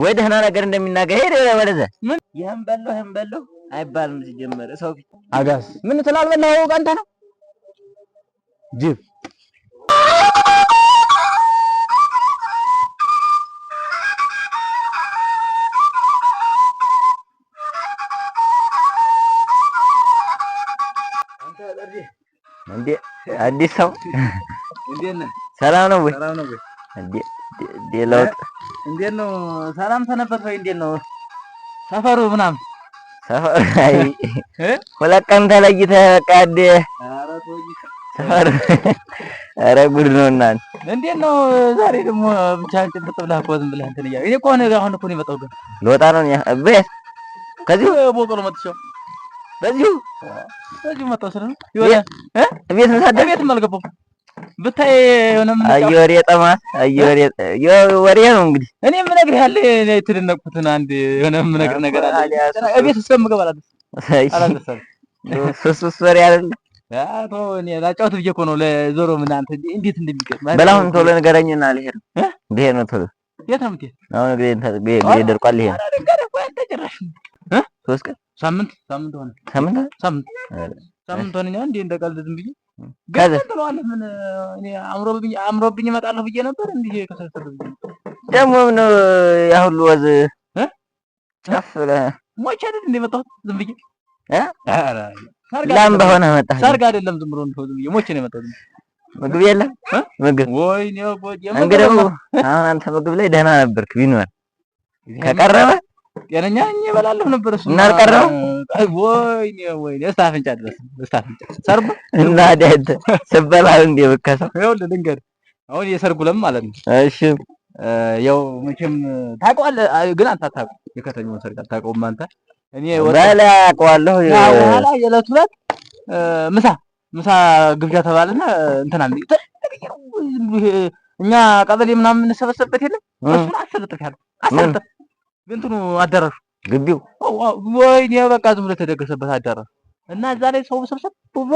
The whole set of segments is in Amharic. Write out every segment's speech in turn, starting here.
ወይ ደህና ነገር እንደሚናገር ሄደ ወደዛ። ምን ይሄን በላሁ ይሄን በላሁ አይባልም ሲጀመር ሰው ፊት። አጋስ ምን ስላልበላኸው ቀንተህ ነው? ጅብ። እንዴ አዲስ ሰው። እንዴት ነህ? ሰላም ነው ወይ? ሰላም ነው ወይ? እንዴ እንዴ ለውጥ። እንዴት ነው? ሰላም ሰነበት ወይ? እንዴት ነው ሰፈሩ ምናምን? ሰፈር አይ 2 ቀን ተለይተህ በቃ እንዴ። ኧረ ተወኝ። ሰፈር ኧረ ጉድ ነው እናንተ። እንዴት ነው ዛሬ ደግሞ ብቻህን ጭብጥ ብለህ እኮ ዝም ብለህ እንትን እያልክ። እኔ እኮ አሁን እኮ ነው የመጣሁት ግን። ልወጣ ነው እኔ ቤት ከዚሁ። ቦቆሎ መጥቼው። በዚሁ። በዚሁ መጣሁ ስለ የሆነ ቤት ምሳደር። ቤትም አልገባሁም ብታይ የሆነ ምን አይ ወሬ ጠማት፣ አይ ወሬ ወሬ ነው እንግዲህ። እኔ የምነግርህ ያለ የተደነቅኩትን አንድ የሆነ የምነግርህ ነገር አለ። እቤት እስከምገባ አላደርሰም። ሶስት ሶስት ወሬ አይደለ? አቶ እኔ ላጫውት ብዬ እኮ ነው። ለዞሮ ምን አንተ እንዴት እንደሚገርም። በል አሁን ቶሎ ንገረኝና ልሄድ ነው። ልሄድ ነው ቶሎ። የት ነው የምትሄድ? አሁን እግሬ ደርቋል። ልሄድ ነው። ኧረ ልንገርህ እኮ አንተ ጭራሽ 3 ቀን። ሳምንት ሳምንት ሆነ። ሳምንት። ሳምንት ሳምንት ሆነኝ። እንዴ እንደ ቀልድ ዝም ብዬ ከዛ ግን ትለዋለህ። ምን እኔ አምሮብኝ አምሮብኝ እመጣለሁ ብዬ ነበር እንዲህ ከሰሰር ብዬ። ደግሞ ምን ያ ሁሉ ወዝ ጨፍ ብለህ። ሞቼ አይደል እንደ የመጣሁት ዝም ብዬ። እ ኧረ ሰርግ ላም አይደለም። በሆነ መጣህ። ሰርግ አይደለም፣ ዝም ብሎ እንደው ዝም ብዬ ሞቼ ነው የመጣሁት። ምግብ የለም ምግብ። ወይኔ ጎዴ። እንግዲህ አሁን አንተ ምግብ ላይ ደህና ነበርክ ቢኖር ከቀረበ። ጤነኛ ነኝ እበላለሁ ነበር እሱ። እና አልቀረበም? አይ ወይኔ ወይኔ እስከ አፍንጫ ድረስ እስከ አፍንጫ ሰርጉ። እና አንተ ስትበላ እንደ ብከሰው። ይኸውልህ ልንገርህ፣ አሁን የሰርጉ ለም ማለት ነው። እሺ። ያው መቼም ታውቀዋለህ፣ ግን አንተ አታውቀውም። የከተማውን ሰርግ አታውቀውም አንተ። እኔ ወጣ በላ አውቀዋለሁ። በኋላ የዕለቱ ዕለት ምሳ ምሳ ግብዣ ተባለና እንትና እኛ ቀበሌ ምናምን የምንሰበሰብበት የለም፣ እሱን 10 እጥፍ ያለው 10 እጥፍ እንትኑ አዳራሹ። ግቢው። ወይኔ በቃ ዝም ብሎ የተደገሰበት አዳራሽ እና እዛ ላይ ሰው ሰብሰብ ብሎ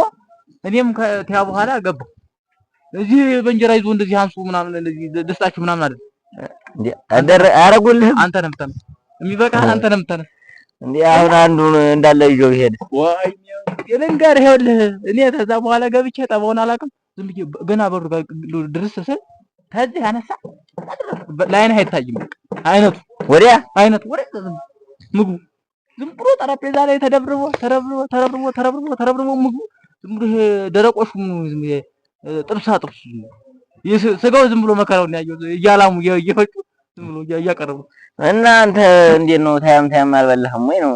እኔም ከቲያ በኋላ ገባሁ። እዚህ በእንጀራ ይዞ እንደዚህ አንሱ ምናምን እንደዚህ ደስታችሁ ምናምን አይደል። እንዴ አረጉልህም? አንተ ነህ የምታነሳ፣ የሚበቃህን አንተ ነህ የምታነሳ። እንዴ አሁን አንዱ እንዳለ ይዞ ቢሄድ። ወይኔ ልንገርህ፣ ይኸውልህ እኔ ከዛ በኋላ ገብቼ ጠባውን አላውቅም። ዝም ብዬ ገና በሩ ጋር ድርስ ስል ከዚህ አነሳ ለዓይንህ አይታይም። በቃ አይነቱ ወዲያ አይነቱ ወዲያ ዝም ምግቡ ዝም ብሎ ጠረጴዛ ላይ ተደብርቦ ተደብርቦ ተደብርቦ ተደብርቦ ተደብርቦ ምግቡ ዝም ብሎ ይሄ ደረቆሹ ዝም ብሎ ጥብሳ ጥብሱ ይሄ ስጋው ዝም ብሎ መከራውን ያየው እያላሙ እየፈጩ ዝም ብሎ እያቀረቡ። እና አንተ እንዴት ነው ታያም ታያም አልበላህም ወይ ነው?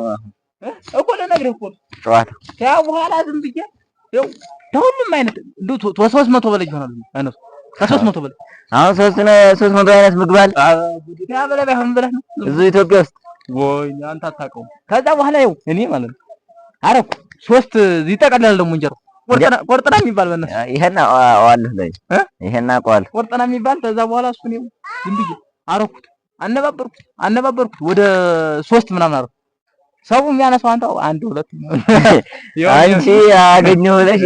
እኮ ልነግርህ እኮ ነው። ጨዋታ። ከያ በኋላ ዝም ብዬ ይኸው ከሁሉም አይነት እንደው 300 በላይ ይሆናል አይነቱ፣ ከ300 በላይ። አሁን 300 አይነት ምግብ አለ። ከያ በላይ ባይሆን ብለህ ነው። እዚሁ ኢትዮጵያ ውስጥ። ወይ አንተ አታውቀውም። ከዛ በኋላ ይኸው እኔ ማለት ነው አረኩ ሶስት ይጠቀልላል ደግሞ እንጀራው ቆርጠና ቆርጠና የሚባል በእነሱ። ይሄን አውቀዋለሁ ላይ እ? ይሄን አውቀዋለሁ። ቆርጠና የሚባል። ከዛ በኋላ እሱን ይኸው ዝም ብዬ አረኩት፣ አነባበርኩት አነባበርኩት ወደ ሶስት ምናምን አረኩት። ሰው የሚያነሳው አንተ አንድ ሁለት ምናምን። አንቺ አገኘሁ ብለሽ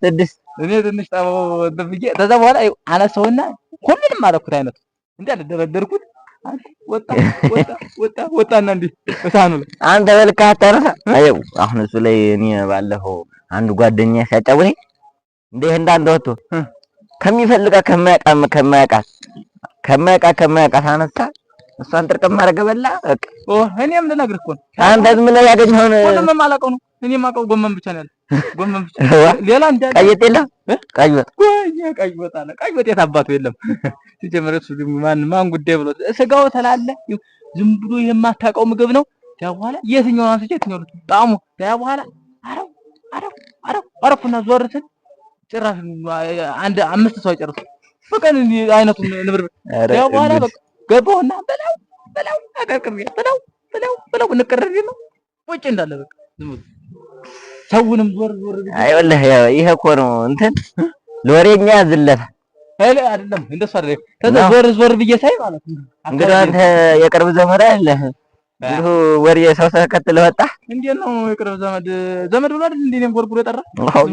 6። እኔ ትንሽ ጠበው እንትን ብዬ ከዛ በኋላ ይኸው አነሳውና ሁሉንም አረኩት አይነቱ እንዳለ ደረደርኩት። አንተ ወጣ ወጣ ወጣ ወጣና እንዲህ በሳህኑ ላይ። አንተ በልክ አታነሳ። አየው አሁን እሱ ላይ እኔ ባለፈው አንዱ ጓደኛ ሲያጫውተኝ እንደ እንዳንተ ወጥቶ ከሚፈልጋት ከማያውቃት ከማያውቃት ከማያውቃት ከማያውቃት አነሳ እሷን ጥርቅም አደረገ በላ በቃ። ኦ እኔም ልነግርህ እኮ ነው። አንተ ዝም ብለህ ያገኘኸውን። ሁሉም የማላውቀው ነው። እኔ የማውቀው ጎመን ብቻ ነው ያለው። ጎመን ብቻ ሌላ እንዳለ ቀይ ወጥ የለም? ቀይ ወጥ። ወይ ቀይ ወጥ አለ። ቀይ ወጥ የት አባቱ የለም። ሲጀመር እሱ ደግሞ ማን ማን ጉዳይ ብሎ ስጋው ተላለ ዝም ብሎ የማታውቀው ምግብ ነው። ያ በኋላ የትኛውን አንስቼ የትኛው ጣዕሙ ያ በኋላ አረው አረው አረው አረኩና ዞር ስል ጭራሽ አንድ አምስት ሰው አይጨርሱም። በቃ እንዲህ አይነቱን ንብርብር። ያ በኋላ በቃ ገባሁና በላው በላው አቀርቅሬ በላው በላው በላው ንቅርሬ ነው ቁጭ እንዳለ በቃ ዝም ብሎ ሰውንም ዞር ዞር ብዬ። አይ ወላሂ ይሄ እኮ ነው እንትን ለወሬኛ ዝለታ። ሄለ አይደለም እንደሱ አይደለም። ከዛ ዞር ዞር ብዬ ሳይ ማለት ነው። እንግዲህ አንተ የቅርብ ዘመድ አይደለህ እንዲሁ ወሬ ሰው ተከትለህ ወጣህ። እንዴት ነው የቅርብ ዘመድ ዘመድ ብሎ አይደል እንዴ እኔን ጎርጉሮ የጠራ? አዎ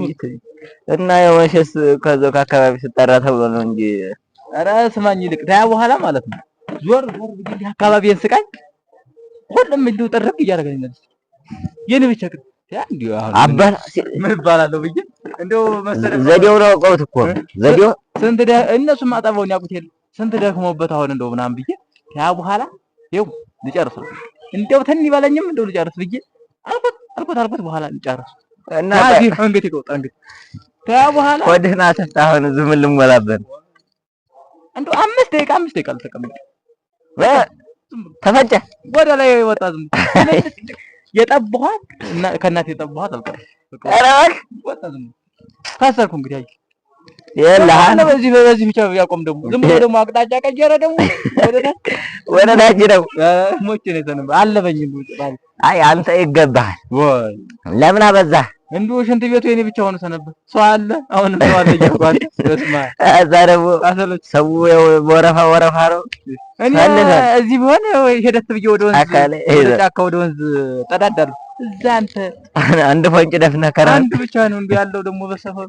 እና ያው መቼስ ከዛው ከአካባቢ ስጠራ ተብሎ ነው እንጂ። ኧረ ስማኝ ይልቅ ታያ በኋላ ማለት ነው ዞር ዞር ብዬ አካባቢዬን ስቃኝ ሁሉም እንዲሁ ጥርግ እያደረገ ነው የሚመልስ። የኔ ብቻ ግን ያ እንዲሁ አሁን ምን እባላለሁ ብዬ እንደው መሰለህ ዘዴው ነው አውቀውት እኮ ዘዴው ስንት እነሱም አጠባውን ያውቁት የለ ስንት ደክሞበት አሁን እንደው ምናምን ብዬ ያ በኋላ ይኸው ልጨርስ ነው እንደው ተን ይበለኝም እንደው ልጨርስ ብዬ አልኩት አልኩት አልኩት በኋላ ልጨርስ እና አንገቴ ይቆጣ አንገቴ ያ በኋላ ሆድህን አሰፍተህ አሁን እዚህ ምን ልሞላበት እንደው 5 ደቂቃ አልተቀመጥኩም። ተፈጨ ወደ ላይ ወጣ። ዝም የጠባኋት እና ከእናቴ የጠባኋት አልቀረም። ኧረ እባክህ ወጣ። ዝም ታሰርኩ። እንግዲህ አየህ የለህ በዚህ በዚህ ብቻ ያቆም ደግሞ ዝም ብሎ ደግሞ አቅጣጫ ቀየረ። ደግሞ ወደ ታች ወደ ታች ነው። ሞቼ ነው የተነበ አለበኝ። አይ አንተ ይገባሃል። ወይ ለምን አበዛህ? እንዲሁ ሽንት ቤቱ የኔ ብቻ ሆኖ ሰነበት። ሰው አለ አሁንም ሰው አለ እያልኩ በስመ አብ እዛ ደግሞ ሰው ወረፋ ወረፋ ነው። እኔ እዚህ ቢሆን ሄደት ብዬ ወደ ወንዝ ወደ ጫካ ወደ ወንዝ ጠዳዳለሁ። እዛ አንተ አንድ ፎንጭ ደፍነህ ከረህ አንድ ብቻ ነው እንዲህ ያለው ደግሞ በሰፈሩ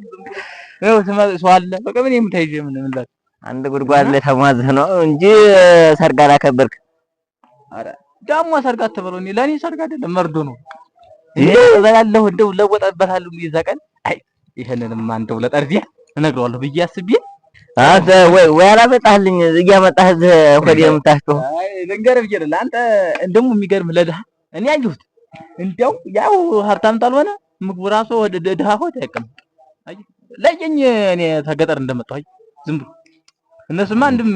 ይኸው ሰው አለ። በቃ ምን የምታይዤ ምን ምን ላድርግ? አንድ ጉድጓድ ላይ ተሟዝህ ነው እንጂ ሰርግ አላከበርክ። ኧረ ደግሞ ሰርግ አትበለው። እኔ ለእኔ ሰርግ አይደለም መርዶ ነው። እበላለሁ እንደው እለወጥበታለሁ የዛ ቀን። አይ ይሄንንማ እንደው ለጠርዜ እነግረዋለሁ ብዬ አስቤ አንተ ወይ ወይ አላመጣህልኝ እያመጣህ እዚህ ሆዴ የምታስጮህ። አይ ልንገርህ ብዬ ነው ለአንተ። ደግሞ የሚገርምህ ለድሀ እኔ አየሁት። እንዲያው ያው ሀብታም ታልሆነ ምግቡ ራሱ ወደ ድሀ ሆድ አይቀመጥም። አየህ ለየኝ። እኔ ተገጠር እንደመጣሁ አየህ ዝም ብሎ እነሱማ አንድም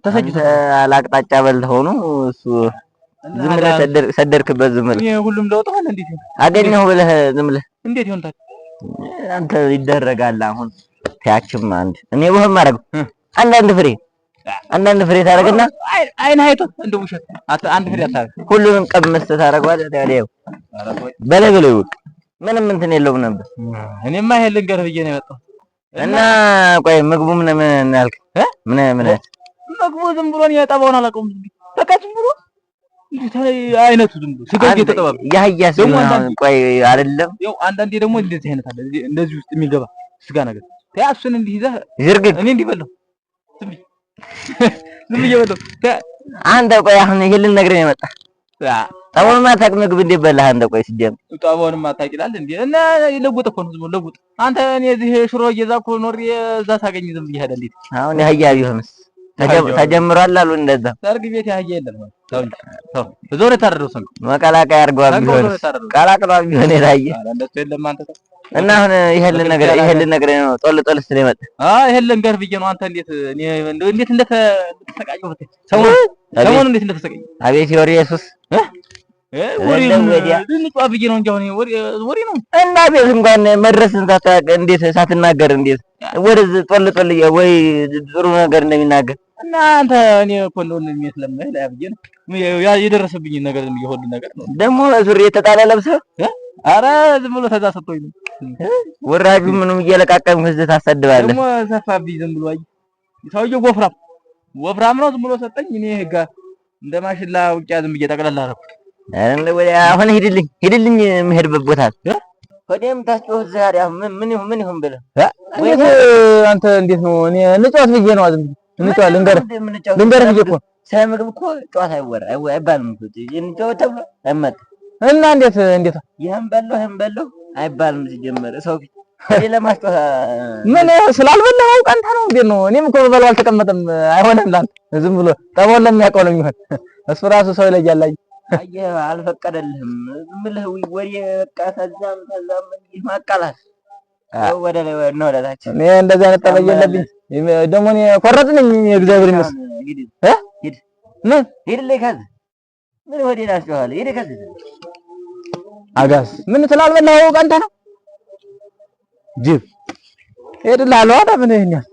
ተሰጅቶ አንተ አላቅጣጫ በልተኸው ነው እሱ ዝም ብለህ ሰደርክበት። ዝም ብለህ ሁሉም ለውጥ ሆነ። እንዴት ይሆን አገኘሁ ብለህ ዝም ብለህ እንዴት ይሆን ታዲያ? አንተ ይደረጋል። አሁን ታያችም አንድ እኔ ብሆን ማድረግ አንዳንድ ፍሬ አንዳንድ ፍሬ ታደርግና አይን አይቶ እንደው ውሸት አንድ ፍሬ አታደርግ። ሁሉንም ቀምስ ታደርገዋለህ። ታዲያ በላይ በላይ ወቅ ምንም እንትን የለውም ነበር። እኔማ ይሄን ልንገርህ ብዬ ነው የመጣሁት። እና ቆይ ምግቡ ምን ምን አልክ? ምን ምን ምግቡ ዝም ብሎ ነው የጠባውን አላውቀውም። በቃ ዝም ብሎ አይነቱ ዝም ብሎ ስጋው እየተጠባበ ያህያስ ቆይ አይደለም። ያው አንዳንዴ ደግሞ እንደዚህ አይነት አለ፣ እንደዚህ ውስጥ የሚገባ ስጋ ነገር ያ እሱን እንዲህ ይዘህ ዝርግግ እኔ እንዲህ በላሁ ዝም ብዬ በላሁ። አንተ ቆይ አሁን ይሄን ልነግርህ ነው የመጣህ። ጠቦን ማታውቅ ምግብ እንዴት በላህ አንተ? ቆይ ሲጀምር ጠቦን ማታውቅ ይላል እንዴ? እና ለውጥ እኮ ነው ዝም ብሎ ለውጥ። አንተ እኔ እዚህ ሽሮ እየዛኩ ኖሬ እዛ ሳገኝ ዝም ብዬ ሄደ። እንዴት አሁን የአህያ ቢሆንስ ተጀምሯል አሉ እንደዛ ሰርግ ቤት የአህያ የለም። ተው ተው፣ እዛው ነው የታረደው ሰንግ መቀላቀያ አድርገዋል ቢሆንስ ቀላቅሏል ቢሆን የታየ እንደሱ የለም። አንተ ተው እና አሁን ይሄን ልነግርህ ነው። ጦል ጦል ስትል የመጣህ ይሄን ልንገርህ ብዬ ነው። አንተ እንዴት እኔ እንዴት እንደተሰቃየሁ ብታይ ሰሞኑን እንዴት እንደተሰቃየሁ። አቤት የወሬ ኢየሱስ ወሬ ልንጫወት ብዬ ነው እንጂ አሁን ወሬ ነው። እና ቤት እንኳን መድረስን ሳታውቅ እንዴት ሳትናገር እንዴት ወደዚህ ጦል ጦል ወይ ጥሩ ነገር እንደሚናገር እና አንተ እኔ እኮ እንደው ስለማይል ብዬ ነው የደረሰብኝ ነገር ዝም ብዬ ሁሉ ነገር ነው። ደግሞ ሱሪ የተጣለ ለብሰህ ኧረ ዝም ብሎ ተዛ ሰጥቶኝ ነው። ወራጁ ምንም እየለቃቀምክ እዚህ ታሰድባለህ። ደግሞ ሰፋብኝ ዝም ብሎ አየህ፣ ሰውዬው ወፍራም ወፍራም ነው። ዝም ብሎ ሰጠኝ። እኔ ህጋ እንደ ማሽላ ውቂያ ዝም ብዬ ጠቅለል አደረኩት። አሁን ሂድልኝ ሂድልኝ የምሄድበት ቦታ ሆዴም ታስጮህ ዛሬ ምን ይሁን ምን ይሁን ብለህ እንዴት አንተ እንዴት ነው? እኔ እንጫወት ብዬ ነው። ዝም እንጫወት ልንገርህ ልንገርህ ብዬ እኮ ስለ ምግብ እኮ ጨዋታ አይወራ አይባልም እኮ እንጫወት ተብሎ አይመጣም። እና እንዴት እንዴት ይሄን በላሁ ይሄን በላሁ አይባልም። ሲጀመር ሰው ፊት እኔ ለማስጮህ ምን ስላልበላኸው ቀንታ ነው እንዴት ነው? እኔም እኮ በበላው አልተቀመጠም። አይሆንም ላንተ ዝም ብሎ ጠቦን ለሚያውቀው ነው የሚሆን። እሱ ራሱ ሰው ይለያል። አየህ አልፈቀደልህም። ዝም ብለህ ወሬ በቃ ተዛም ተዛም እንዲህ ማቃላት ወደ ላይ ነው ወደ ታች። እኔ እንደዚህ አይነት ጠበይ የለብኝ። ደግሞ እኔ ቆረጥ ነኝ። እግዚአብሔር ይመስገን። ሂድ ምን ሂድልኝ ከዚህ ምን ወዴት አስጮኻለሁ? ሂድ ከዚህ አጋስ ምን ስላልበላኸው ቀንተህ ነው? ጅብ ሄድልሃለሁ። ኧረ ምን ይሄን ያህል